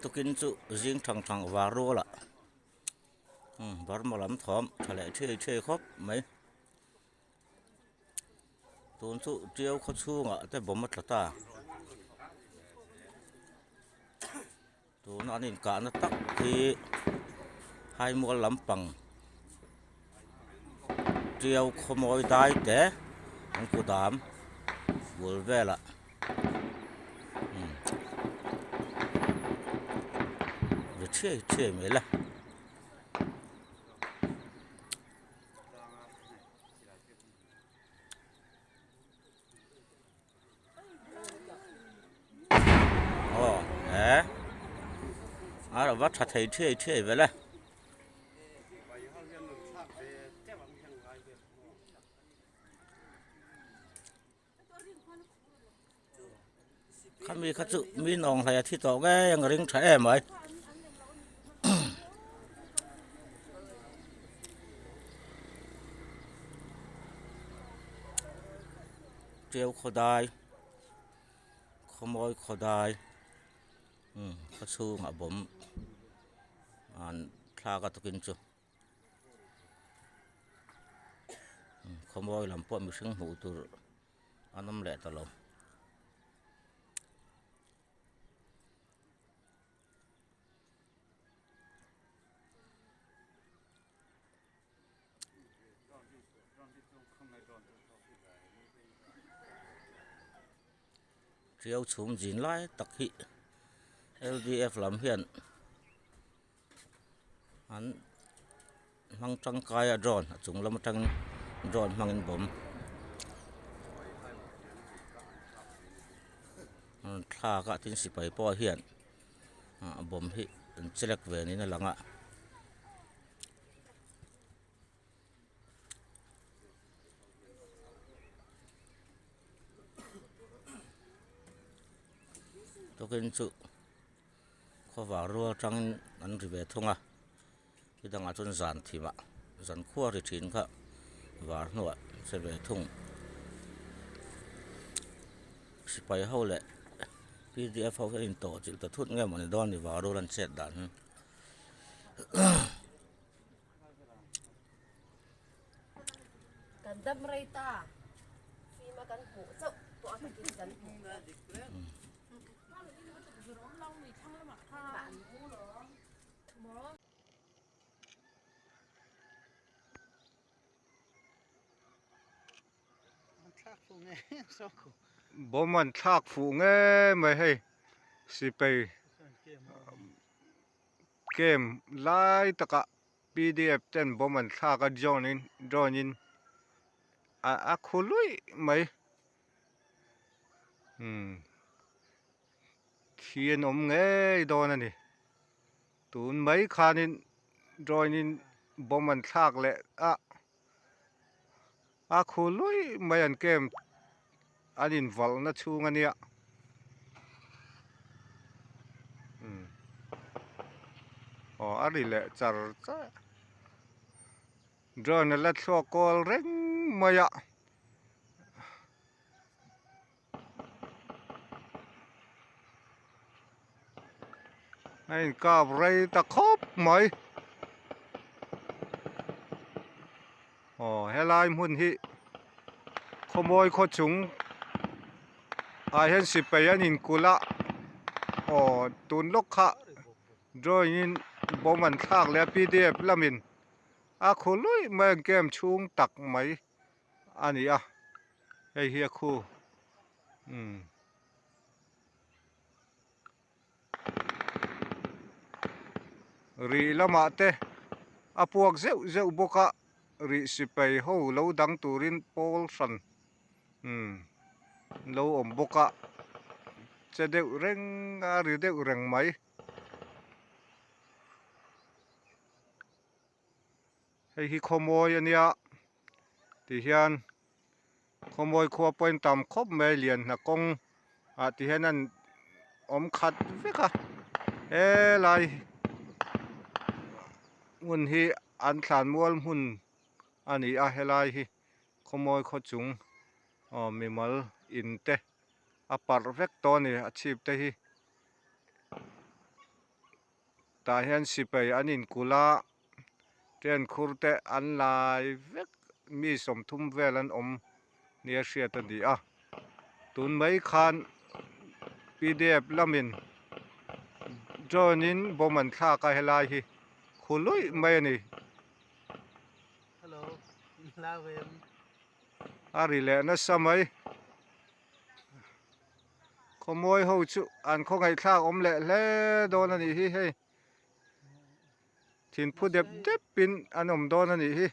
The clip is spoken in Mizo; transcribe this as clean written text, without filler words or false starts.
Tukin chu zing thang thang var rual ah Burma lam thawm tha leh thei thei khawp mai. Tun chu Tiau khaw chhungah te bawm a tla ta. Tuna an inkahna tak hi Haimual lampang Tiau khaw mawi dai te an kudam bul velah ri thiai thiai mai la. Aw he a lo va tha thei thiai thiai vel e. Khami kha chu mi nawng hlei a thi tawh ngei ang ring tha em mai. Tiau khawdai khawmawi khawdai umm khaw chhungah bawm an thlak a tukin chu khawmawi lam pawh mihring hmuh tur an awm leh ta lo. Tiau chhum zin lai tak hi L D F lam hian an hmang tangkai a drone a chung lam atangin drone hmangin bawm thlak a tin sipai pawh hian ah bawm hi an chelek ve niin a lang a. Tukin chu khawvar rual atangin an ri ve thung a ti dangah chuan zan thimah zan khua ri thin kha var hnuah che ve thung sipai ho leh pdf ho hi a intawh chilh ta thut nge mawni dawn ni var rual an chet dan hi. Kan dam rei ta fim a kan hmuh chauh pawh a takin kan hmu. Bawm an thlak fuh nge mai hei sipei Camp lai takah pdf ten bomb an thlak a drone in drone in a khu luih mai umm thi an awm ngei dawn a ni tun mai khanin drone in bomb an thlak leh a a khu luih mai an camp an invalhna chhung a nia umm aw a ri leh char char drone a la thluak kawl reng mai a. A inkap rei ta khawp mai aw helai hmun hi khawmawi khaw chung ah hian sipai an inkulh a aw tun lawk kha drawing in bawm an thlak leh a pdf lamin a khu luih mai a camp chhung tak mai a ni a hei hi a khu umm. Rih lamah te a puak zeuh zeuh bawk a, rih sipai ho lo dang turin pawl hran umm lo awm bawk a, che deuh reng a ri deuh reng mai. Hei hi khawmawi a nia tihian khawmawi khua pawhin tam khawp mai lian hna kawng ah ti hian an awm khat vek a helai hmun hi an thlan mual hmun a ni a helai hi khawmawi khaw chung aw mimal in te. A parh vek tawh a ni a chhip te hi. Tah hian sipai an inkulh a train khur te an lai vek mi 30 vel an awm nia hriat a ni a tun mai khan pdf lamin drone in bomb an thlak a helai hi khu luih mai a ni. A ri leh nasa mai. Khawmawi ho chu an khawngaihthlak awm leh hle dawn a nih hi hei. Thinphu dep dep in an awm dawn a nih hi.